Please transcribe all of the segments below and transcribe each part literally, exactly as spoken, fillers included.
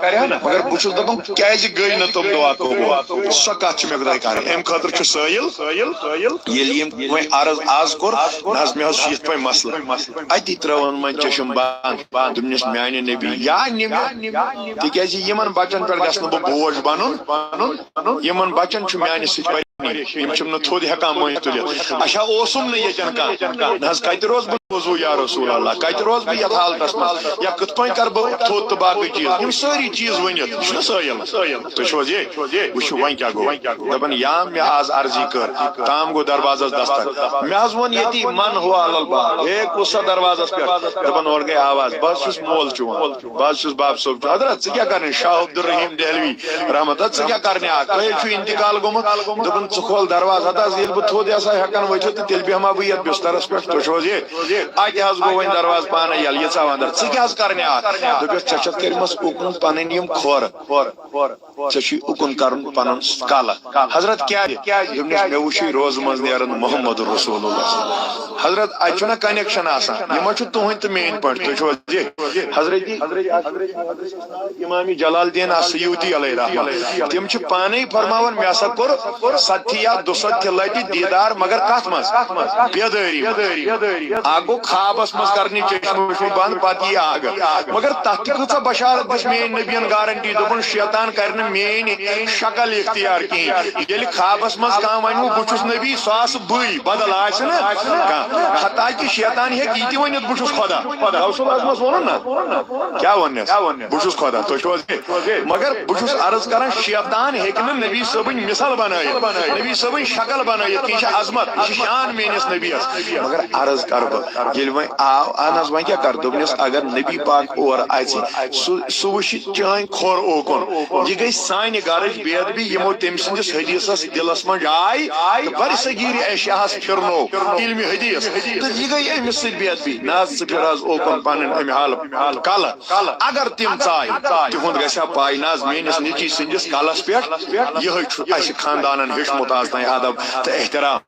کرِ ہا نا، مگر بہٕ چھُس دَپان، کیٛازِ گٔے نہٕ تِم دُعا قبوٗل؟ سۄ کَتھ چھِ مےٚ خۄداے کَرٕنۍ۔ اَمہِ خٲطرٕ چھُ سٲیِل، ییٚلہِ یِم وۄنۍ عرض آز کوٚر نہ حظ، مےٚ حظ چھُ یِتھ پٲٹھۍ مسلہٕ، اَتی ترٛٲوٕن وۄنۍ چشم بنٛد، دوٚپنَس، میٛانہِ نبی یا نِمہِ، تِکیٛازِ یِمن بچن پٮ۪ٹھ گژھٕ نہٕ بہٕ بوج بنُن، یِمن بچن چھُ میٛانہِ سۭتۍ پریشٲنی، یِم چھِم نہٕ تھوٚد ہٮ۪کان مٔنٛزۍ تُلِتھ۔ اچھا، اوسُم نہٕ ییٚتٮ۪ن کانٛہہ، نہ حظ، کتہِ روزٕ بہٕ وضوٗ یا رسول اللہ؟ کتہِ روزٕ بہٕ یتھ حالتس منٛز؟ یا کِتھ پٲٹھۍ کرٕ بہٕ تھوٚد تہٕ باقٕے چیٖز؟ یِم سٲری چیٖز ؤنِتھ، یہِ چھُنہ سٲیِل؟ تُہۍ چھِو حظ یہِ؟ وٕچھِو وۄنۍ کیٛاہ گوٚو۔ دپان، یا مےٚ آز عرضی کٔر، تام گوٚو دروازس دستک۔ مےٚ حظ ووٚن ییٚتی، من ہو علی الباب، ہے، کُس سا دروازس پٮ۪ٹھ؟ دپان، اورٕ گٔے آواز، بہٕ حظ چھُس مول چون، بہٕ حظ چھُس باب صٲب چون۔ حضرت، ژٕ کیٛاہ کرنہِ؟ شاہ عبدالرحیم دہلوی رحمت، ژٕ کیٛاہ کرنہِ آکھ؟ تۄہہِ حظ چھُ انتقال گوٚمُت۔ دوٚپُن، ژٕ کھول دروازٕ۔ ہتہٕ حظ، ییٚلہِ بہٕ تھوٚد یَسا ہٮ۪کان ؤتھِتھ، تہٕ تیٚلہِ بیٚہمہٕ ہا بہٕ یَتھ بِسترس پٮ۪ٹھ۔ تُہۍ چھِو حظ یہِ؟ اَتہِ حظ گوٚو وۄنۍ دروازٕ پانَے یَلہٕ۔ یہِ ژاو اَندر۔ ژٕ کیٛاہ حظ کرنہِ آکھ؟ دوٚپُس، ژےٚ چھَتھ کٔرمٕژ اُکُن پَنٕنۍ یِم کھۄر۔ ژےٚ چھُے اُکُن کرُن پَنُن کَلہٕ۔ حضرت کیٛازِ؟ دوٚپنَس، مےٚ وٕچھُے روزٕ منٛز نیران محمد رسول اللہ۔ حضرت، اَتہِ چھُنہ connection آسان۔ یہِ ما چھُ تُہٕنٛدۍ تہٕ میٛٲنۍ پٲٹھۍ؟ تُہۍ چھِو حظ یہِ؟ حضرت، امام جلال الدین السیوطی علیہ رحمہ، تِم چھِ پانے فرماوان، مےٚ ہسا کوٚر ستہِ یا دُسَتہِ لٹہِ دیدار، مگر کتھ منٛز؟ بیدٲری منٛز۔ اکھ گوٚو خوابس منٛز کرنہِ چشمہٕ وشمہٕ بند، پتہٕ یی آگہٕ۔ مگر تتھ تہِ کۭژاہ بشارت دِژ میٲنۍ نبین، گارنٹی، دوٚپُن، شیطان کرِ نہٕ میٲنۍ شکل اختیار کہیٖنۍ۔ ییٚلہِ خوابس منٛز کانٛہہ ونہِ، بہٕ چھُس نبی، سُہ آسہٕ بٕے، بدل آسہِ نہٕ کانٛہہ۔ حتیٰ کہ شیطان ہیٚکہِ یہِ تہِ ؤنِتھ، بہٕ چھُس خدا۔ غوث العظمس ووٚنُن نا، کیٛاہ وَننَس؟ بہٕ چھُس خۄدا، تُہۍ چھِو حظ؟ مگر بہٕ چھُس عرض کران، شیطان ہیٚکہِ نہٕ نبی صٲبٕنۍ مثال بنٲیِتھ، نبی صٲبٕنۍ شکل بنٲیِتھ، کہِ یہِ چھِ عظمت، یہِ چھِ شان میٲنِس نبیَس۔ مگر عرض کرٕ بہٕ، ییٚلہِ وۄنۍ آو، اہن حظ، وۄنۍ کیٛاہ کرٕ؟ دوٚپنَس، اگر نبی پاک اور اژِ، سُہ، سُہ وٕچھِ چٲنۍ کھۄر اوکُن، یہِ گٔے سانہِ گرٕچ بے ادبی، یِمو تٔمۍ سٕنٛدِس حدیثس دِلس منٛز جاے تہٕ برِ صغیٖر ایشیاہس پھِرنو علمِ حدیث، تہٕ یہِ گٔے أمِس سۭتۍ بے ادبی۔ نہ حظ، ژٕ پھِر حظ اوکُن پنٕنۍ اَمہِ حالہٕ کلہٕ۔ اگر تِم ژایہِ، تِہُنٛد گژھِ ہا پاے، نہ حظ، میٲنِس نیٚچی سٕنٛدِس کلس پٮ۪ٹھ، یِہوٚے چھُ اَسہِ خاندانن ہیوٚچھمُت آز تام ادب تہٕ احترام۔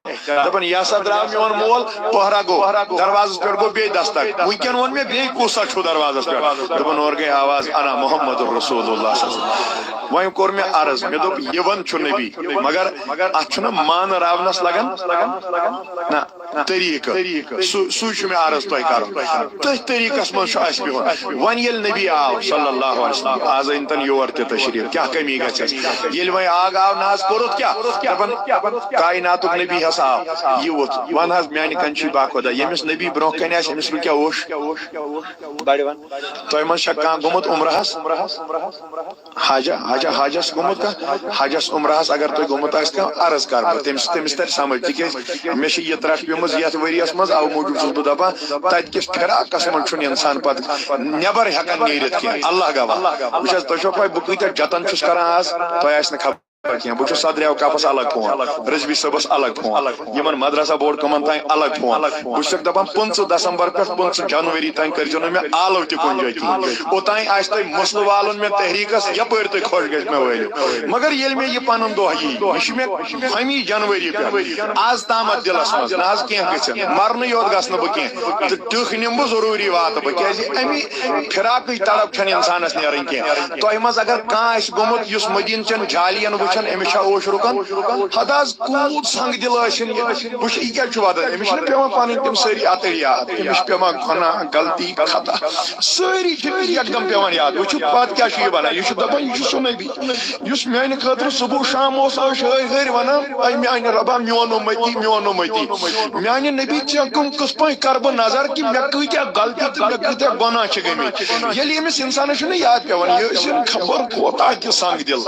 دپان، یہِ ہسا درٛاو میون مول، پہرا گوٚو، دروازس پٮ۪ٹھ گوٚو بیٚیہِ دستک۔ وٕنکٮ۪ن ووٚن مےٚ، بیٚیہِ کُس سا چھُ دروازس پٮ۪ٹھ؟ دپان، اورٕ گٔے آواز، انا محمد رسول اللہ صلی اللہ علیہ وسلم۔ وۄنۍ کوٚر مےٚ عرض، مےٚ دوٚپ، یِوان چھُ نبی، مگر اتھ چھُنہ مانہٕ راونس لگان نہ طریٖقہٕ۔ سُہ، سُے چھُ مےٚ عرض تۄہہِ کرُن۔ تٔتھۍ طریٖقس منٛز چھُ اَسہِ بِہُن۔ وۄنۍ ییٚلہِ نبی آو صلی اللہ علیہ وسلم، آز أنۍ تن یور تہِ تشریٖف، کیٛاہ کٔمی گژھٮ۪س؟ ییٚلہِ وۄنۍ آگ آو نہ حظ، کوٚرُتھ کیٛاہ؟ دپان، کائناتُک نبی ہسا آو، یہِ ووٚتھ۔ وَن حظ، میانہِ کنہِ چھُے با خۄدا، ییٚمِس نبی برونٛہہ کنہِ آسہِ، أمِس رُکیٛاہ اوٚش؟ بڑِ وَن۔ تۄہہِ منٛز چھا کانٛہہ گوٚمُت عمرہس؟ حاجہ، حاجہ، حاجس گوٚمُت کانٛہہ؟ حاجس عمرہس اگر تۄہہِ گوٚمُت آسہِ کانٛہہ، عرض کرٕ بہٕ، تٔمِس، تٔمِس ترِ سمجھ، تِکیٛازِ مےٚ چھِ یہِ ترٹھ پیمٕژ یتھ ؤریس منٛز، اوٕ موٗجوٗب چھُس بہٕ دپان، تتہِ کِس فراقس منٛز چھُنہٕ انسان پتہٕ نٮ۪بر ہٮ۪کان نیٖرِتھ کینٛہہ۔ اللہ گواہ۔ وٕچھ حظ، تۄہہِ چھو پاے بہٕ کۭتیاہ جتن چھُس کران آز، تۄہہِ آسہِ نہٕ خبر کینٛہہ۔ بہٕ چھُس صدر اوقافس الگ فون، رضوی صٲبس الگ فون، یِمن مدرسہ بورڈ کمن تام الگ فون۔ بہٕ چھُسکھ دپان، پٕنٛژٕہ دسمبر پٮ۪ٹھ پٕنٛژٕہ جنوری تام کٔرۍزیو نہٕ مےٚ آلو تہِ کُنہِ جایہِ کِہیٖنۍ۔ اوٚتام آسہِ تۄہہِ مسلہٕ والُن مےٚ تحریٖکس، یپٲرۍ تُہۍ خۄش گژھِ مےٚ وٲلِو۔ مگر ییٚلہِ مےٚ یہِ پنُن دۄہ یی، یہِ چھُ مےٚ فہمی جنوری پٮ۪ٹھ، آز تامتھ دِلس منٛز، نہ حظ کینٛہہ گٔژھِن، مرنہٕ یوت گژھٕ نہٕ بہٕ کینٛہہ۔ تہٕ ٹٕکھ نِمہٕ بہٕ ضروٗری واتہٕ بہٕ، کیٛازِ امی فراقٕچ تڑپ چھنہٕ انسانس نیرٕنۍ کینٛہہ۔ تۄہہِ منٛز اگر کانٛہہ آسہِ گوٚمُت یُس مدیٖنہٕ چٮ۪ن جالین وٕچھان، أمِس چھا اوش رُکان؟ ہتہٕ حظ کوٗت سنگ دِل ٲسِن یہِ۔ وٕچھ، یہِ کیٛاہ چھُ وَدان؟ أمِس چھِنہٕ پٮ۪وان پنٕنۍ تِم سٲری اَتٕرۍ یاد، أمِس چھِ پٮ۪وان گۄناہ، غلطی، خطا، سٲری چھِ أمِس یکدم پٮ۪وان یاد۔ وٕچھِو، پتہٕ کیٛاہ چھُ یہِ بنان؟ یہِ چھُ دپان، یہِ چھُ سُہ نبی یُس میانہِ خٲطرٕ صبح شام اوس، ٲسۍ ہٲرۍ ہٲرۍ ونان، اے میانہِ ربا، میون اُمتی، میون اُمتی۔ میانہِ نبی، ژےٚ کُن کِتھ پٲٹھۍ کرٕ بہٕ نظر کہِ مےٚ کۭتیاہ غلطی تہٕ مےٚ کۭتیاہ گۄناہ چھِ گٔمٕتۍ؟ ییٚلہِ أمِس انسانس چھُنہٕ یاد پٮ۪وان، یہِ ٲسِن خبر کوتاہ تہِ سنگ دِل،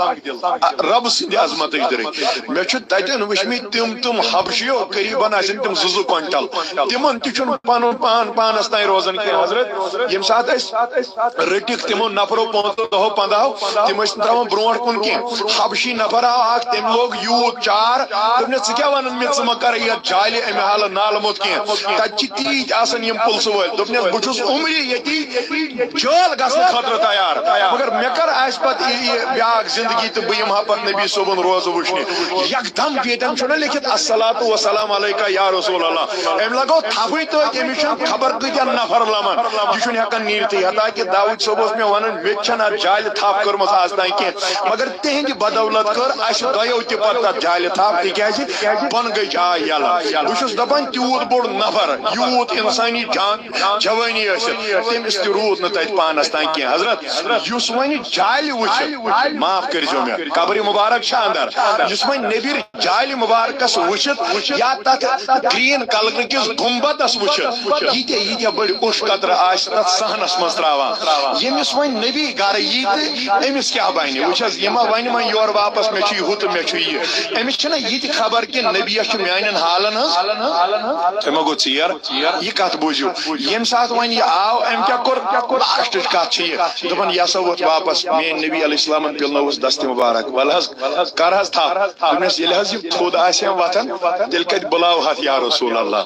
آ، رب سٕنٛدِ عظمتٕچ دٔرۍ۔ مےٚ چھُ تتٮ۪ن وٕچھمٕتۍ تِم، تِم حبشیو، قریباً آسن تِم زٕ زٕ کوینٹل۔ تِمن تہِ چھُنہٕ پنُن پان پانس تام روزان کینٛہہ، حضرت۔ ییٚمہِ ساتہٕ أسۍ رٔٹِکھ تِمو نفرو پانٛژو دہو پنٛدہو، تِم ٲسۍ نہٕ ترٛاوان برونٛٹھ کُن کینٛہہ۔ حبشی نفر آو اکھ، تٔمۍ لوگ یوٗت چار، دوٚپنَس، "ژٕ کیٛاہ وَنان مےٚ، ژٕ مہ کَرٕ یَتھ جالہِ اَمہِ حالہٕ نالہٕ موٚت کینٛہہ؟" تَتہِ چھِ تیٖتۍ آسان یِم پُلسہٕ وٲلۍ۔ دوٚپنَس، "بہٕ چھُس عمرِ ییٚتی جٲل گژھنہٕ خٲطرٕ تیار، مگر مےٚ کَر آسہِ پَتہٕ یہِ، یہِ بیٛاکھ زِندگی تہٕ بہٕ یِمہٕ ہا پَتہٕ نبی صٲبُن روزٕ وٕچھنہِ۔ یکدم پیتن چھُنہ لیکھِتھ، "الصلاۃ والسلام علیک یا رسول اللہ۔" أمۍ لگٲو تھپھٕے تٔتھۍ، أمِس چھَنہٕ خبر کۭتیاہ نفر لمان، یہِ چھُنہٕ ہٮ۪کان نیٖرتھٕے۔ حتیٰ کہِ داوود صٲب اوس مےٚ وَنان، مےٚ تہِ چھَنہٕ اَتھ جالہِ تھپھ کٔرمٕژ آز تام کینٛہہ، مگر تِہِنٛدِ بدولت کٔر اَسہِ دۄیو تہِ پتہٕ تَتھ جالہِ تھپھ، تِکیٛازِ بۄنہٕ گٔے جاے یَلہٕ۔ بہٕ چھُس دَپان، تیوٗت بوٚڑ نفر، یوٗت اِنسٲنی جان جوٲنی ٲسِتھ، تٔمِس تہِ روٗد نہٕ تَتہِ پانَس تام کینٛہہ۔ حضرت، یُس وۄنۍ جالہِ وٕچھِ، معاف کٔرۍزیو مےٚ، قبرِ مبارک چھِ اندر، یُس وۄنۍ نیٚبِرۍ جالہِ مبارکس وٕچھِتھ یا تَتھ گرین کلرٕ کِس گُمبدس وٕچھِتھ، ییٖتیٛاہ ییٖتیٛاہ بٔڑۍ اوٚش قطرٕ آسہِ تَتھ صحنس منٛز تراوان، ییٚمِس وۄنۍ نبی گرٕ یی تہٕ أمِس کیٛاہ بنہِ؟ وٕچھ حظ، یہِ ما وَنہِ وۄنۍ یورٕ واپس، مےٚ چھُ یہِ ہُہ تہٕ مےٚ چھُ یہِ۔ أمِس چھِنہ یہِ تہِ خبر کہِ نبیَس چھُ میانٮ۪ن حالن ہٕنٛز۔ تۄہہِ ما گوٚو ژیر؟ یہِ کتھ بوٗزِو، ییٚمہِ ساتہٕ وۄنۍ یہِ آو، أمۍ کیٛاہ کوٚر؟ لاسٹٕچ کتھ چھِ یہِ، دوٚپُن، "یہِ ہسا ووت واپس، میٲنۍ نبی علیہ السلامن پِلنٲوٕس دستہِ مبارک، ول حظ، کر حظ تھپھ۔" دوٚپنس، "ییٚلہِ حظ یہِ تھوٚد آسہِ ہا وۄتھان، تیٚلہِ کتہِ بُلاوہتھ یا رسول اللہ؟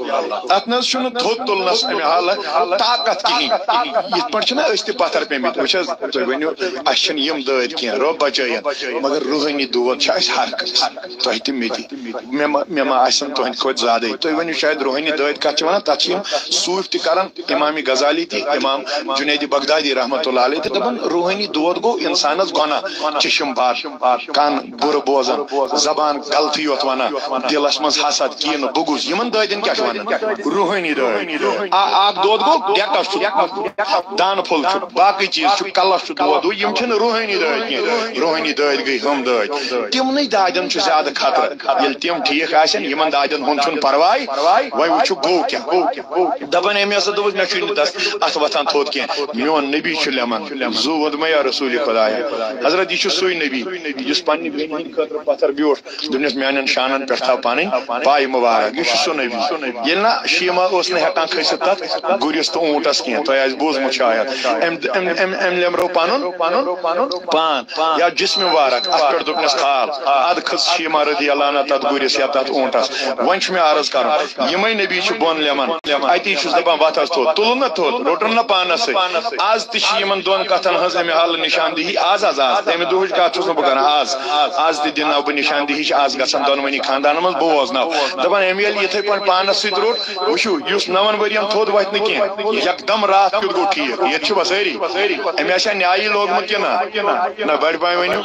اتھ نہ حظ چھُنہٕ تھوٚد تُلنس امہِ حالہٕ طاقت کِہیٖنۍ۔ یِتھ پٲٹھۍ چھِنہ أسۍ تہِ پتھر پیٚمٕتۍ؟ وٕچھ حظ، تُہۍ ؤنِو، اسہِ چھِنہٕ یِم دٲدۍ کینٛہہ، رۄب بچٲیِن، مگر روحٲنی دود چھِ اسہِ ہر کٲنٛسہِ، تۄہہِ تہِ مےٚ تہِ۔" مےٚ ما، مےٚ ما آسن تُہنٛدِ کھۄتہٕ زیادَے۔ تُہۍ ؤنِو شاید روحٲنی دٲدۍ کَتھ چھِ وَنان، تَتھ چھِ یِم صوٗفۍ تہِ کَران، اِمام غزالی تہِ، اِمام جُنید بغدادی رحمتہ اللہ علیہ تہِ دَپان، روحٲنی دود گوٚو اِنسانَس گۄناہ، چشم بد، کَن بُرٕ بوزان، زبان غلطی یوت وَنان، دِلَس منٛز حسد، کینہٕ، بغض، یِمَن دٲدٮ۪ن کیٛاہ چھِ وَنان؟ روحٲنی دٲدۍ۔ آ، اَکھ دود گوٚو ڈٮ۪کَس چھُ، دانہٕ پھوٚل چھُ، باقٕے چیٖز چھُ، کَلَس چھُ دود، یِم چھِنہٕ روحٲنی دٲدۍ کینٛہہ۔ روحٲنی دٲدۍ گٔے ہُم دٲدۍ۔ تِمنٕے دادٮ۪ن چھُ زیادٕ خطرٕ۔ ییٚلہِ تِم ٹھیٖک آسن، یِمن دادٮ۪ن ہُنٛد چھُنہٕ پرواے۔ وۄنۍ وٕچھِو گوٚو کیٛاہ۔ دَپان أمۍ ہسا دوٚپُس، "مےٚ چھُے نہٕ دَس اَتھ وۄتھان تھوٚد کینٛہہ، میون نبی چھُ لٮ۪من، زُو ووٚنمَے یا رسول خۄدایا۔" حضرت، یہِ چھُ سُے نبی یُس پننہِ بیٚنہِ ہٕنٛدِ خٲطرٕ پتھر بیوٗٹھ، دوٚپنس، "میانٮ۪ن شانن پٮ۪ٹھ تھاو پنٕنۍ پاے مبارک، یہِ چھُ سُہ نبی۔" ییٚلہِ نہ شیما اوس نہٕ ہٮ۪کان کھٔسِتھ تتھ گُرِس تہٕ اوٗنٹس کینٛہہ، تۄہہِ آسہِ بوٗزمُت شاید، أمۍ، أمۍ، أمۍ، أمۍ لیمرو پنُن پان یا جسم مبارک، اتھ پٮ۪ٹھ دوٚپنس، "کھال۔" ادٕ کھٔژ شیما رضی اللہ عنہا تتھ گُرِس یا تتھ اوٗنٹس۔ وۄنۍ چھُ مےٚ عرض کرُن، یِمے نبی چھِ بۄن لیمن، اتی چھُس دپان، وۄتھ حظ تھوٚد، تُلُن نہ تھوٚد، روٚٹُن نہ پانس سۭتۍ۔ از تہِ چھِ یِمن دۄن کتھن ہٕنٛز امہِ حالہٕ نشاندہی، از، از، از، تمہِ دۄہٕچ کتھ چھُس نہٕ بہٕ کران، از، از تہِ دِناو بہٕ نشاندہی، چھِ از گژھان دۄنوٕنی خاندانن منٛز، بوز ناو۔ دپان، أمۍ ییٚلہِ یِتھے پٲٹھۍ پانس سۭتۍ روٚٹ، وٕچھِو، یُس نَوَن ؤرۍ یَن تھوٚد وَتھِ نہٕ کینٛہہ، یکدم راتھ کیُتھ گوٚو ٹھیٖک۔ ییٚتہِ چھِ وۄنۍ سٲری۔ أمۍ آسیا نیایی لوگمُت کِنہٕ نہ؟ نہ، بٔڑۍ بھاے ؤنِو،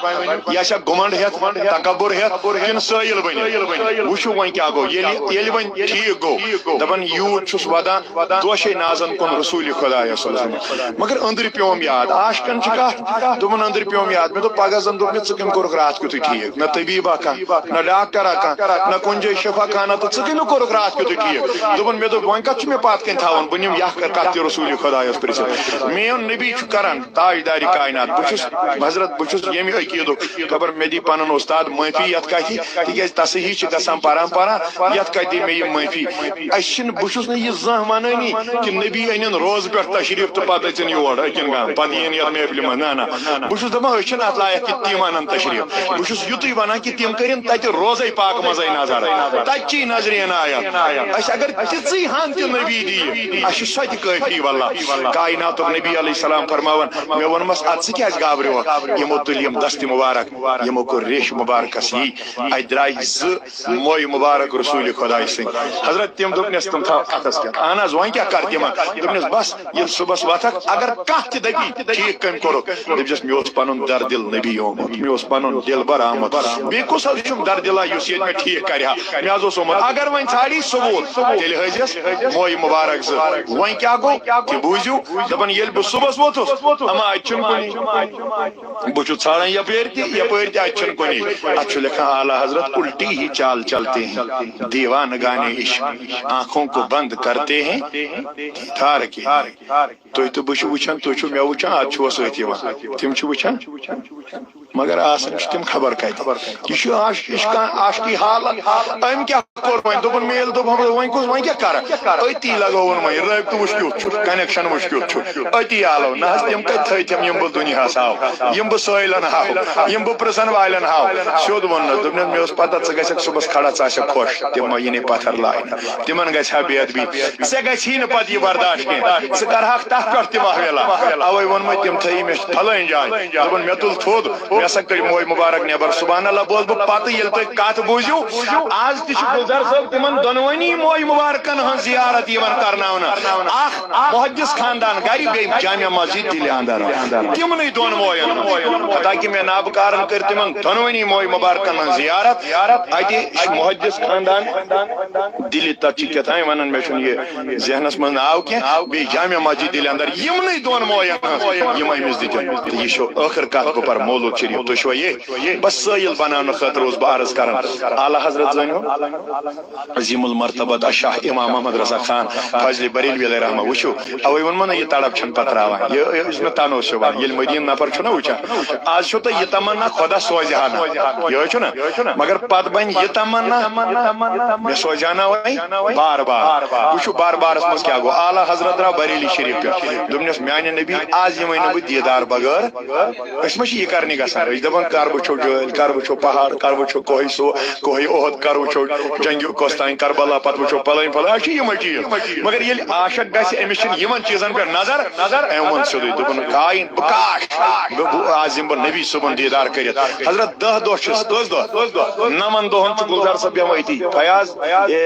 یہِ آسیا گُمنڈ ہٮ۪تھ، تکبر ہٮ۪تھ، کِنہٕ سٲیِل بٔنِتھ؟ وٕچھِو وۄنۍ کیٛاہ گوٚو۔ ییٚلہِ، ییٚلہِ وۄنۍ ٹھیٖک گوٚو، دَپان، یوٗت چھُس وَدان، دوشے نازن کُن رسول خۄدایَس صلی اللہ علیہ وسلم۔ مگر أنٛدرۍ پیوم یاد، عاشقن چھِ کَتھ، دوٚپُن، أنٛدرۍ پیوم یاد۔ مےٚ دوٚپ، پگاہ زن دوٚپ مےٚ، ژٕ کٔمۍ کوٚرُکھ راتھ کیُتھُے ٹھیٖک؟ نہ طبیبہ کانٛہہ، نہ ڈاکٹرا کانٛہہ، نہ کُنہِ جایہِ شفا خانہ، تہٕ ژٕ کٔمۍ کوٚرُکھ راتھ کیُتھُے ٹھیٖک؟ دوٚپُن، مےٚ دوٚپ، وۄنۍ کَتھ چھُ مےٚ پَتھ کَنہِ تھاوُن؟ بہٕ نِمہٕ یَکھ کَتھ تہِ رسول خۄدایَس پرٛژھِتھ۔ میون نبی چھُ کران تاجدارِ کائنات۔ بہٕ چھُس، حضرت، بہٕ چھُس ییٚمہِ عقیٖدُک، خبر مےٚ دی پنُن اُستاد معٲفی یَتھ کَتھِ، تِکیٛازِ تصحیح چھِ گژھان پَران پَران، یَتھ کَتھِ دی مےٚ یہِ معٲفی۔ اَسہِ چھِنہٕ، بہٕ چھُس نہٕ یہِ زانٛہہ وَنٲنی کہِ نبی أنِن روزٕ پٮ۪ٹھ تشریٖف تہٕ پَتہٕ أژِن یور أکِن گام، پَتہٕ یِن یَتھ محفلہِ منٛز۔ نہ، نہ، بہٕ چھُس دَپان، أسۍ چھِنہٕ اَتھ لایق کہِ تِم اَنَن تشریٖف۔ بہٕ چھُس یُتُے وَنان کہِ تِم کٔرِن تَتہِ روزَے پاکہٕ منٛزَے نظر، تَتہِ چی نظرِ عنایت۔ اَسہِ اگر تِژٕے ہَن تہِ نبی دِیہِ، اَسہِ چھُ سۄ تہِ کٲفی۔ واللہ، کائناتُک نبی علیہ السلام فرماوان، مےٚ ووٚنمَس، اَدٕ ژٕ کیٛازِ گابریوکھ؟ یِمو تُلۍ یِم دستِ مبارک، یِمو کوٚر ریش مبارکس یی، اَتہِ درٛاے زٕ موے مبارک رسول خۄداے سٕنٛدۍ۔ حضرت تِم دوٚپنَس، تِم تھاو اَتھس کٮ۪تھ۔ اہن حظ، وۄنۍ کیٛاہ کر تِمن؟ دوٚپنَس، بس، ییٚلہِ صُبحس وۄتھکھ، اگر کانٛہہ تہِ دَپی، ٹھیٖک کٔمۍ کوٚرُکھ؟ دٔپۍزٮ۪س، مےٚ اوس پنُن دردِل نبی آمُت، مےٚ اوس پنُن دلبر آمُت۔ بیٚیہِ کُس حظ چھُم دردِلا یُس ییٚتہِ مےٚ ٹھیٖک کرِ ہا؟ مےٚ حظ اوس آمُت۔ اگر وۄنۍ ژھانٛڈی ثبوٗت، تیٚلہِ ہٲیزٮ۪س موے مبارک زٕ۔ وۄنۍ کیٛاہ گوٚو؟ تہِ بوٗزِو، دَپان، ییٚلہِ بہٕ صُبحس ووٚتھُس، اما، اَتہِ چھُنہٕ کُنی۔ بہٕ چھُس ژھانٛڈان یپٲرۍ تہِ، یپٲرۍ تہِ، اَتہِ چھُنہٕ کُنی۔ اَتھ چھُ لیکھان اعلیٰ حضرت، الٹی ہی چال چلتے ہیں، دیوانگانِ عشق، آنکھوں کو بند کرتے ہیں، دیدار کے۔ تُہۍ تہٕ بہٕ چھِ وٕچھان، تُہۍ چھِو مےٚ وٕچھان، اَتھ چھُوا سۭتۍ یِوان؟ تِم چھِ وٕچھان، مگر آسان چھِ تِم خبر کَتہِ۔ یہِ چھُ عاشق عشقا عاشقی حالت۔ أمۍ کیٛاہ کوٚر وۄنۍ؟ دوٚپُن، مےٚ ییٚلہِ دوٚپ، ہم وۄنۍ کُس، وۄنۍ کیٛاہ کَرٕ؟ أتی لگووُن وۄنۍ، رٲبطہٕ وٕچھ کیُتھ چھُ، connection وٕچھ کیُتھ چھُ۔ أتی آلو۔ نہ حظ، تِم کَتہِ تھٲے تِم، یِم بہٕ دُنیاہَس ہاو، یِم بہٕ سٲیلَن ہاو، یِم بہٕ پرٛژھن والٮ۪ن ہاو؟ سیوٚد ووٚن نہ، دوٚپنَس، مےٚ اوس پَتہ ژٕ گژھکھ صُبحَس کھڑا، ژٕ آسٮ۪کھ خۄش، تِم ما یِنَے پَتھر لاینہِ۔ تِمن گژھِ ہا بے ادبی، ژےٚ گژھی نہٕ پتہٕ یہِ برداشت کینٛہہ، ژٕ کرہاکھ تتھ پٮ۪ٹھ تہِ واہ ویلا۔ اوے ووٚنمَے تٔمۍ تھٲیی مےٚ فلٲنۍ جاے، دوٚپُن، مےٚ تُل تھوٚد، مےٚ ہسا کٔڑۍ موج مبارک نٮ۪بر۔ سبحان اللہ، بوز بہٕ پتہٕ ییٚلہِ تُہۍ کتھ بوٗزِو، آز تہِ چھُ گُلزار صٲب تِمن دۄنوٕنی موج مبارکن ہٕنٛز زیارت یِوان کرناونہٕ۔ اکھ محدث خاندان گرِ، بیٚیہِ جامع مسجد دِلہِ اندر، تِمنٕے دۄن موین ہٕنٛز۔ حتیٰ کہ مےٚ نابکارن کٔر تِمن دۄنوٕنی موج مبارکن ہٕنٛز زیارت۔ اتہِ چھُ محدث خاندان دِلہِ، تتھ چھِ کیٛاہ تام ونان، مےٚ چھُنہٕ یہِ ذہنس منٛز ناو کینٛہہ، بیٚیہِ جامع مسجد دِلہِ اندر یِمنٕے دۄن موین ہٕنٛز یِم أمِس دِتِن۔ تہٕ یہِ چھُ ٲخٕر کتھ، بہٕ پرٕ مولوٗد شریف، تُہۍ چھِوا ییٚتھۍ؟ بس سٲیِل بناونہٕ خٲطرٕ اوسُس بہٕ عرض کران، اعلیٰ حضرت زٲنِو عظیم المرتبت الشاہ امام محمد رضا خان فاضلی بریلوی علیہ رحمہ، وٕچھِو، اوے ووٚنمو نہ، یہِ تڑپ چھنہٕ پتراوان۔ یہِ، یہِ یُس مےٚ تنہٕ اوس وَنان، ییٚلہِ مدیٖنہٕ نفر چھُنہ وٕچھان، آز چھُو تۄہہِ یہِ تمنا خۄدا سوزِ ہا نہ، یِہوٚے چھُنہ؟ مگر پتہٕ بنہِ یہِ تمنا، مےٚ سوزِ ہا نہ وۄنۍ بار بار۔ وٕچھِو، بار بارس منٛز کیٛاہ گوٚو۔ اعلیٰ حضرت درٛاو بریلی شریف پٮ۪ٹھ، دوٚپنس، میانہِ نبی، آز یِمے نہٕ بہٕ دیٖدار بغٲر۔ أسۍ ما چھِ یہِ کرنہِ گژھان؟ أسۍ دپان، کر وٕچھو جٲلۍ، کر وٕچھو پہاڑ، کر وٕچھو کوہی سو، کوہی احد، کر وٕچھو جنگِ قسطنطین، کربلا، پتہٕ وٕچھو پلٲنۍ پلٲنۍ۔ اَسہِ چھِ یِمے چیٖز۔ مگر ییٚلہِ عاشق گژھِ، أمِس چھِنہٕ یِمن چیٖزن پٮ۪ٹھ نظر۔ أمۍ ووٚن سیوٚدُے، دوٚپُن، کاین، بہٕ کاش، بہٕ، بہٕ، آز یِمہٕ بہٕ نبی صٲبُن دیٖدار کٔرِتھ۔ حضرت دَہ دۄہ چھِس، کٔژ دۄہ؟ نَوَن دۄہَن چھُ گُلزار صٲب بیٚہوان أتی۔ فیاض، اے،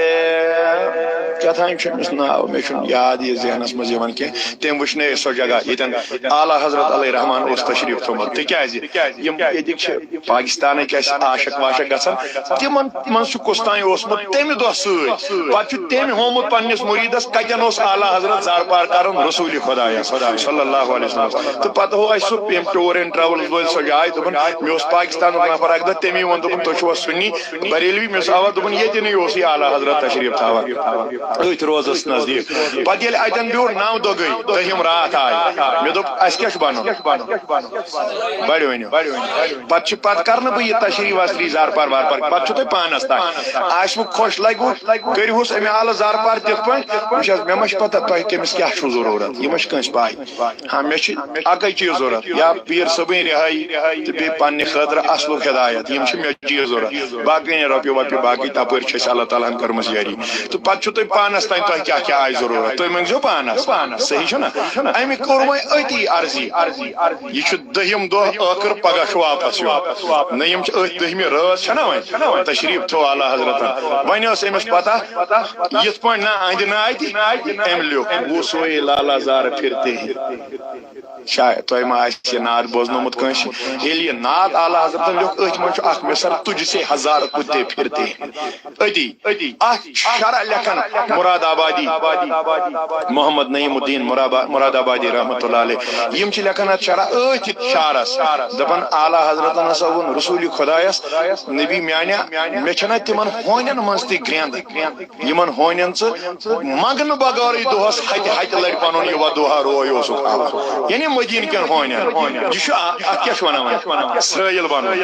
کیٛاہ تام چھُ أمِس ناو، مےٚ چھُنہٕ یاد یہِ ذہنَس منٛز یِوان کینٛہہ۔ تٔمۍ وٕچھ نہٕ سۄ جگہ ییٚتٮ۪ن اعلیٰ حضرت علیہ رحمان اوس تشریٖف تھوٚومُت۔ تِکیٛازِ یِم ییٚتِکۍ چھِ پاکستانٕکۍ اَسہِ عاشق واشق گژھن، تِمن منٛز چھُ کُس تام اوسمُت تَمہِ دۄہ سۭتۍ۔ پتہٕ چھُ تٔمۍ ہومُت پننِس مُریٖدس کتٮ۪ن اوس اعلیٰ حضرت زارپار کرُن رسول خدایس صلی اللہ علیہ وسلم۔ تہٕ پتہٕ ہوو اَسہِ سُہ ییٚمۍ tour and travels وٲلۍ سۄ جاے، دوٚپُن، مےٚ اوس پاکستانُک نفر اکھ دۄہ، تٔمی ووٚن، دوٚپُن، تُہۍ چھِوا سُنی بریلوی؟ مےٚ اوس اوا، دوٚپُن، ییٚتٮ۪نٕے اوسُے اعلیٰ حضرت تشریٖف تھاوان، أتھۍ روزس نزدیٖک۔ پتہٕ ییٚلہِ اتٮ۪ن بیوٗٹھ، نَو دۄہ گٔے، دٔہِم راتھ آیہِ، مےٚ دوٚپ، اَسہِ کیٛاہ چھُ بنُن؟ بڑِ ؤنِو۔ پتہٕ چھِ، پتہٕ کرنہٕ بہٕ یہِ تشریح وشریح زارپار وارپار، پتہٕ چھُ تۄہہِ پانس تام۔ آسِوٕ خۄش لگِوٕ، کٔرِوُس امہِ حالہٕ زارپار تِتھ پٲٹھۍ۔ وٕچھ حظ، مےٚ ما چھِ پتہ تۄہہِ کٔمِس کیٛاہ چھُو ضروٗرت، یہِ ما چھِ کٲنٛسہِ پاے۔ ہاں، مےٚ چھِ اَکٕے چیٖز ضروٗرت، یا پیٖر صٲبٕنۍ رِہٲیی تہٕ بیٚیہِ پننہِ خٲطرٕ اصلُک ہدایت، یِم چھِ مےٚ چیٖز ضروٗرت۔ باقٕے نہٕ رۄپیہِ وۄپیہِ، باقٕے تپٲرۍ چھِ أسۍ اللہ تعالیٰ ہن کٔرمٕژ یٲری۔ تہٕ پتہٕ چھُ تۄہہِ پانس تام تۄہہِ کیٛاہ کیٛاہ آسہِ ضروٗرت، تُہۍ مٔنٛگزیو پانس۔ صحیح چھُنہ؟ اَمہِ کوٚر وۄنۍ أتی عرضی۔ یہِ چھُ دٔہِم دۄہ، ٲخٕر پگاہ چھُ واپس یُن۔ نہ، یِم چھِ أتھۍ دٔہمہِ رٲژ چھَنہ وۄنۍ تشریٖف تھوٚو اعلیٰ حضرتن۔ وۄنۍ ٲس أمِس پتہ، یِتھ پٲٹھۍ نہ اَہَنٛدِ ناوِ تہِ أمۍ لیوٚکھ، "وہ سوئے لالا زار پھرتے ہیں۔" شاید تۄہہِ ما آسہِ یہِ نعت بوزنومُت کٲنٛسہِ۔ ییٚلہِ یہِ نعت اعلیٰ حضرتن لیوٚکھ، أتھۍ منٛز چھُ اکھ مِثال، "تجھ سے ہزار کتے پھرتے ہیں۔" أتی، أتھ شرح لیکھان مراد آبادی، محمد نعیم الدین مرابا-، مراد آبادی رحمۃ اللہ علیہ، یِم چھِ لیکھان اتھ شرح، أتھۍ شعرس، دپان، اعلیٰ حضرتن ہسا ووٚن رسول خدایس، نبی میانہِ، مےٚ چھنہ تِمن ہونٮ۪ن منٛز تہِ گرٛینٛد، یِمن ہونٮ۪ن ژٕ منگنہٕ بغٲرٕے دۄہس ہتہِ ہتہِ لٹہِ پنُن یہِ ودوہا روے اوسُکھ ہاوان، یعنی مدیٖنہٕ کٮ۪ن ہونٮ۪ن۔ یہِ چھُ ا-، اتھ کیٛاہ چھُ ونان وۄنۍ؟ سٲیِل بنُن،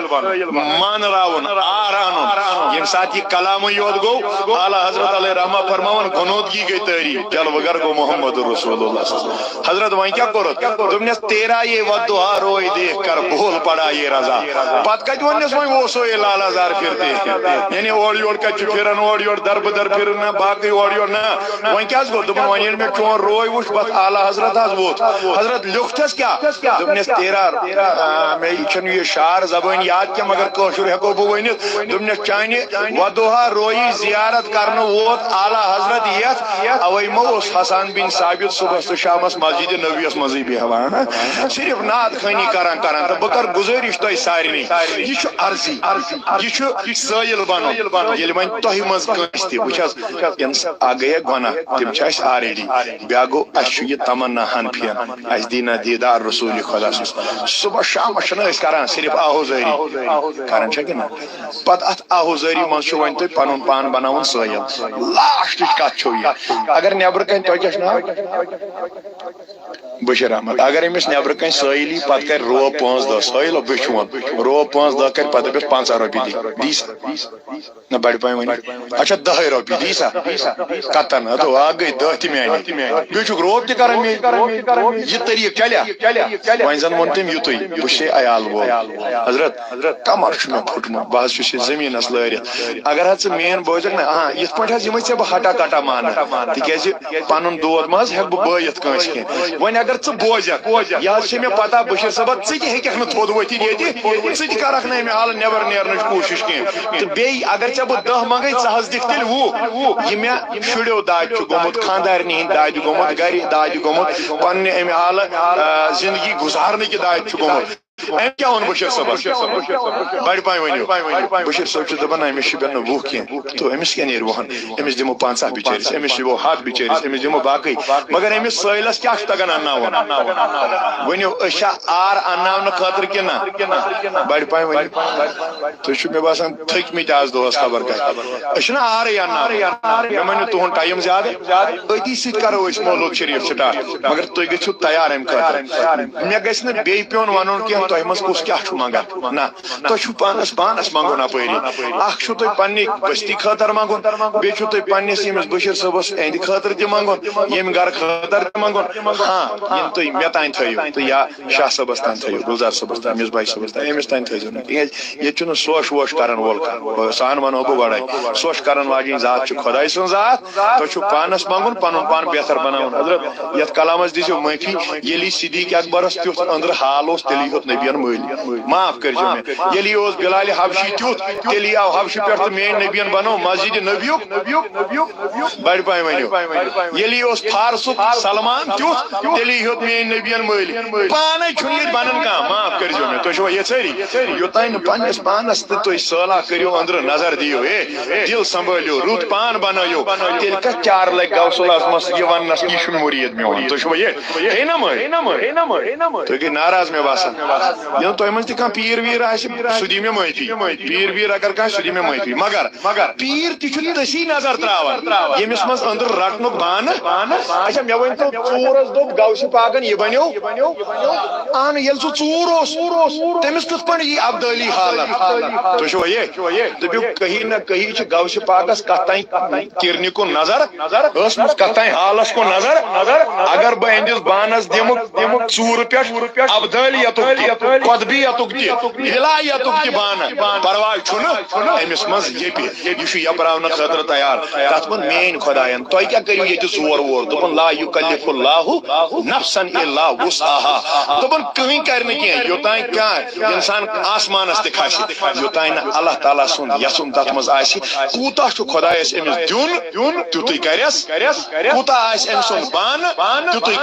مانراوُن، آر انُن۔ ییٚمہِ ساتہٕ یہِ کلامٕے یوت گوٚو، اعلیٰ حضرت علیہ رحمہ فرماوان، غنودگی گٔے طٲری، جلوٕ گر گوٚو محمد رسول اللہ صلی اللہ علیہ وسلم۔ حضرت وۄنۍ کیٛاہ کوٚرُتھ؟ دوٚپنس، "تیرا یہ والضحیٰ روئے دیکھ کر بول پڑا یہ رضا۔" پتہٕ کتہِ ووٚننس وۄنۍ، "وہ سوئے لالا زار پھرتے ہیں"؟ یعنی اورٕ یورٕ کتہِ چھُ پھران، اورٕ یورٕ دربہٕ در پھران نہ، باقٕے اورٕ یورٕ نہ۔ وۄنۍ کیٛاہ حظ گوٚو؟ دوٚپُن، وۄنۍ ییٚلہِ مےٚ چون روے وُچھ، بس اعلیٰ حضرت حظ ووت۔ حضرت لیوٚکھتھس کیٛاہ؟ دوٚپنس، "تیرا، آ، مےٚ چھُنہٕ یہِ شعر زبٲنۍ یاد کینٛہہ، مگر کٲشُر ہٮ۪کو بہٕ ؤنِتھ۔" دوٚپنس، "چانہِ ودوہا رویی زیارت کرنہٕ ووت اعلیٰ حضرت یتھ، اوے ما اوس حسان بن ثابت صبحس تہٕ شامس مسجد نبویس منٛزٕے بیہوان؟" صرف نعت خٲنی کران کران۔ تہٕ بہٕ کرٕ گُزٲرِش تۄہہِ سارنٕے، یہِ چھُ عرضی، یہِ چھُ سٲیِل بنُن۔ ییٚلہِ وۄنۍ تۄہہِ منٛز کٲنٛسہِ تہِ، وٕچھ حظ، اِنس-، اکھ گٔیے گۄناہ، تِم چھِ اَسہِ already۔ بیٛاکھ گوٚو، اَسہِ چھُ یہِ تمنا ہن پھِران، اَسہِ دی نہ دی دیدار رسول خدا سٕنٛز۔ صبح شامس چھِنہٕ أسۍ کران صرف آہوزٲری، کران چھا کِنہٕ نہ؟ پتہٕ اتھ آہوزٲری منٛز چھُ وۄنۍ تۄہہِ پنُن پان بناوُن سٲیِل۔ لاسٹٕچ کتھ چھو یہِ، اگر نٮ۪برٕ کنہِ تۄہہِ کیٛاہ چھُ ناو؟ بشیر احمد۔ اگر أمِس نٮ۪برٕ کنہِ سٲیِل یی، پتہٕ کرِ روب پانٛژھ دہ، سٲیِل ہو بہٕ چھُ وَن، روب پانٛژھ دہ کرِ، پتہٕ دٔپِس پنٛژاہ رۄپیہِ دِ، دی سا؟ نہ، بڑِ پایہِ ؤنِو۔ اچھا، دَہے رۄپیہِ دی سا؟ کتن؟ ہتو، اکھ گٔے دَہ تہِ میانے۔ بیٚیہِ چھُکھ روب تہِ کران مے۔ یہِ طریٖقہٕ چلیا؟ وۄنۍ زن ووٚن تٔمۍ یُتُے، بہٕ چھُسے عیال وول۔ حضرت، کمر چھُ مےٚ پھُٹمُت، بہٕ حظ چھُس یہِ زٔمیٖنس لٲرِتھ۔ اگر حظ ژٕ مین بوزکھ نہ، ہاں، یِتھ پٲٹھۍ حظ یِمے ژےٚ بہٕ ہٹا کٹا مانہٕ، تِکیازِ پنُن دود مہ حظ ہٮ۪کہٕ بہٕ بٲیِتھ کٲنٛسہِ کینٛہہ۔ وۄنۍ اگر ژٕ بوزکھ، یہِ حظ چھِ مےٚ پتہ، بشیر صٲبہ، ژٕ تہِ ہیٚککھ نہٕ تھوٚد ؤتھِتھ ییٚتہِ، ژٕ تہِ کرکھ نہٕ امہِ حالہٕ نٮ۪بر نیرنٕچ کوٗشش کینٛہہ۔ تہٕ بیٚیہِ اگر ژےٚ بہٕ دَہ منٛگے، ژٕ حظ دِکھ تیٚلہِ وُہ۔ یہِ مےٚ شُریو دادِ چھُ گوٚمُت، خانٛدارنہِ ہِنٛدۍ دادِ گوٚمُت، گرِ دادِ گوٚمُت، پننہِ امہِ حالہٕ، آ، زندگی گُزارنہٕ کہِ دادِ چھُ گوٚمُت۔ أمۍ کیٛاہ ووٚن بشیر صٲبس؟ بڑِ پایہِ ؤنِو۔ بشیر صٲب چھُ دپان، أمِس چھُ بٮ۪نہٕ وُہ کینٛہہ، تو أمِس کیٛاہ نیرِ وُہن؟ أمِس دِمو پنٛژاہ بِچٲرِس، أمِس دِمو ہتھ بِچٲرِس، أمِس دِمو باقٕے۔ مگر أمِس سٲیلس کیٛاہ چھُ تگان انناوُن؟ ؤنِو، أسۍ چھا آر انناونہٕ خٲطرٕ کِنہٕ نہ؟ بڑِ پایہِ ؤنِو۔ تُہۍ چھِو مےٚ باسان تھٔکۍ مٕتۍ آز دۄہس خبر کتہِ۔ أسۍ چھِنہ آرٕے انناوان۔ مےٚ مٲنِو تُہُنٛد ٹایم زیادٕ، أتی سۭتۍ کرو أسۍ مولوٗد شریف سٹارٹ۔ مگر تُہۍ گٔژھِو تیار امہِ خٲطرٕ۔ مےٚ گژھِ نہٕ بیٚیہِ پیوٚن ونُن کینٛہہ، تۄہہِ منٛز کُس کیٛاہ چھُ منگان۔ نہ، تۄہہِ چھُو پانس پانس منگُن اپٲری۔ اکھ چھُو تۄہہِ پننہِ بستی خٲطرٕ منگُن، بیٚیہِ چھُو تۄہہِ پننِس ییٚمِس بشیر صٲبس اہنٛدِ خٲطرٕ تہِ منگُن، ییٚمہِ گرٕ خٲطرٕ تہِ منگُن۔ ہاں، یِم تُہۍ مےٚ تام تھٲیِو تہٕ یا شاہ صٲبس تام تھٲیِو، گُلزار صٲبس تام، مصباحی صٲبس تام، أمِس تام تھٲیزیو نہٕ، تِکیازِ ییٚتہِ چھُنہٕ سوش ووش کرن وول کانٛہہ۔ سُہ ہن ونہو بہٕ گۄڈے، سوش کرن واجیٚنۍ ذات چھِ خۄداے سٕنٛز ذات۔ تۄہہِ چھُو پانس منٛگُن، پنُن پان بہتر بناوُن۔ حضرت، یتھ کلامس دیٖزیو معٲفی، ییٚلہِ صدیق اکبرس تیُتھ أنٛدرٕ حال اوس، تیٚلی ہیوٚت نبین مٔلۍ۔ معاف کٔرۍزیو مےٚ۔ ییٚلہِ اوس بلال حبشی تیُتھ، تیٚلی آو حبشہٕ پٮ۪ٹھ تہٕ میٲنۍ نبین بنٲو مسجد نبیُک۔ بڑِ پایہِ ؤنِو۔ ییٚلہِ اوس فارسُک سلمان تیُتھ، تیٚلی ہیوٚت میٲنۍ نبین مٔلۍ۔ پانے چھُنہٕ ییٚتہِ بنان کانٛہہ، معاف کٔرۍزیو مےٚ۔ تُہۍ چھِوا ییٚتہِ سٲری؟ یوٚتام نہٕ پننِس پانس تہٕ تُہۍ صٲلح کٔرِو، أنٛدرٕ نظر دِیِو، ہے، دِل سنبھٲلِو، رُت پان بنٲیِو، تیٚلہِ کتھ چار لگہِ غوث العظمس یہِ وننس کہِ یہِ چھُنہٕ مُریٖد میون؟ تُہۍ چھِوا ییٚتہِ؟ ہے نہ مٔلۍ۔ تُہۍ گٔے ناراض مےٚ باسان۔ ییٚلہِ تۄہہِ منٛز تہِ کانٛہہ پیٖر ویٖر آسہِ، سُہ دی مےٚ معٲفی۔ پیٖر ویٖر اگر کانٛہہ، سُہ دی مےٚ معٲفی۔ مگر پیٖر تہِ چھُ تٔسی نظر تراوان، ییٚمِس منٛز أنٛدرٕ رٹنُک بانہٕ۔ اچھا، مےٚ ؤنۍ تو، ژوٗرس دوٚپ غوث پاکن یہِ بنیو۔ اہن، ییٚلہِ سُہ ژوٗر اوس، تٔمِس کِتھ پٲٹھۍ یی ابدٲلی حالت؟ تُہۍ چھِوا یہِ؟ دٔپِو، کہیں نہ کہیں چھِ غوث پاکس کتھ تام کرنہِ کُن نظر، ٲسمٕژ کتھ تام حالس کُن نظر۔ اگر بہٕ أہنٛدِس بانس دِمہٕ ژوٗرٕ پٮ۪ٹھ ابدٲلیتُک تہِ، قطبیتُک تہِ، ولایتُک تہِ بانہٕ، پرواے چھُنہٕ، أمِس منٛز ییٚپہِ، یہِ چھُ یپراونہٕ خٲطرٕ تیار۔ تتھ ووٚن میٲنۍ خۄداین، تۄہہِ کیٛاہ کٔرِو ییٚتہِ زور وور؟ دوٚپُن، لا یکلف اللہ نفسا الا وسعها۔ دوٚپُن، کٕہٕنۍ کرِ نہٕ کینٛہہ، یوٚتام کانٛہہ انسان آسمانس تہِ کھسہِ، یوٚتام نہٕ اللہ تعالیٰ سُنٛد یژھُن تتھ منٛز آسہِ۔ کوٗتاہ چھُ خۄدایس أمِس دیُن، تیُتُے کرٮ۪س۔ کوٗتاہ آسہِ أمۍ سُنٛد بانہٕ، تیُتُے کرِ۔